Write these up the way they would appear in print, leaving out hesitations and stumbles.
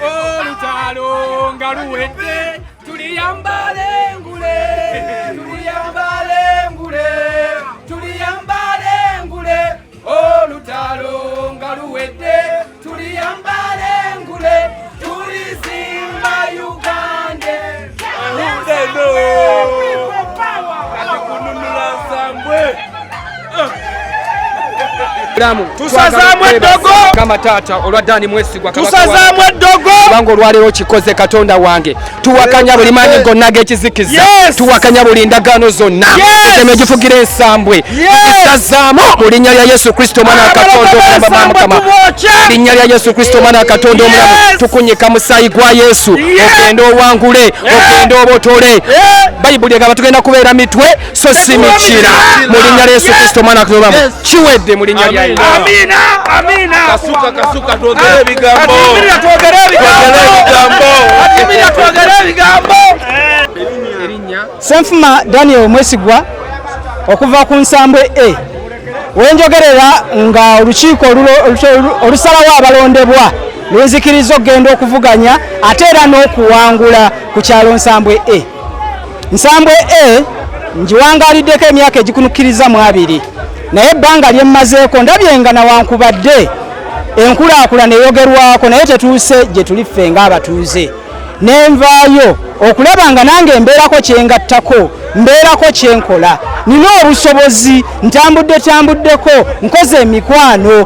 Olutalo nga luwedde, tuliyambala engule, tuliyambala engule, tuliyambala engule. Olutalo nga luwedde, tuliyambala engule, tulizimba Uganda. Kati kununula Nsambwe. Tusazaamu eddogo kama taata olwa Dani Mwesigwa. Tusazaamu eddogo. Kubanga olwaleero kikoze, Katonda wange. Tuwakanya buli maanyi gonna ag'ekizikiza. Tuwakanya buli ndagaano zonna eteme egifugira Ensambwe. Tusazaamu mu linnya lya Yesu Kristo, omwana wa Katonda omulamu. Mukama, linnya lya Yesu Kristo, omwana wa Katonda omulamu, tukunyika musaayi gwa Yesu. Ogende owangule, ogende obotole. Bayibuli egamba tugenda kubeera mitwe so si mikira. Mu linnya lya Yesu Kristo, omwana wa Katonda omulamu, kiwedde mu linnya lya Yesu. Amina, amina. Kasuka, kasuka, twogere ebigambo. Katiyimirira twogere Twogere ebigambo. ebigambo. Katiyimirira twogere ebigambo. Senfuma Daniel Mwesigwa okuva ku Nsambwe A. Wenjogerera nga olukiiko olusalawo abalondebwa lunzikiriza okugenda okuvuganya ate era n'okuwangula ku kyalo Nsambwe A. Nsambwe A ngiwangaliddeko emyaka egikunukkiriza mu 20, naye ebbanga lye mmazeeko ndabye nga nawankubadde enkulaakulana eyogerwako, naye tetuuse gye tuli ffe ng'abatuuze. Nenvaayo okulaba nga nange mbeerako kyengattako, mbeerako kyenkola. Nina obusobozi, ntambudde tambuddeko, nkoze emikwano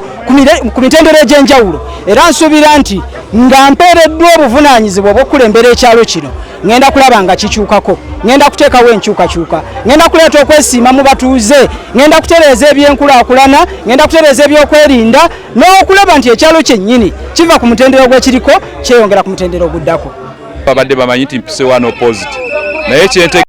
ku mitendera egy'enjawulo, era nsuubira nti nga mpeereddwa obuvunaanyizibwa obw'okukulembera ekyalo kino, ŋŋenda kulaba nga kikyukako, ŋŋenda kuteekawo enkyukakyuka, ŋŋenda kuleeta okwesiima mu batuuze, ŋŋenda kutereeza ebyenkulaakulana, ŋŋenda kutereeza ebyokwerinda n'okulaba nti ekyalo kyennyini kiva ku mutendera gwekiriko kyeyongera ku mutendera oguddako. Babadde bamanyi nti mpise wano opposite, naye kyente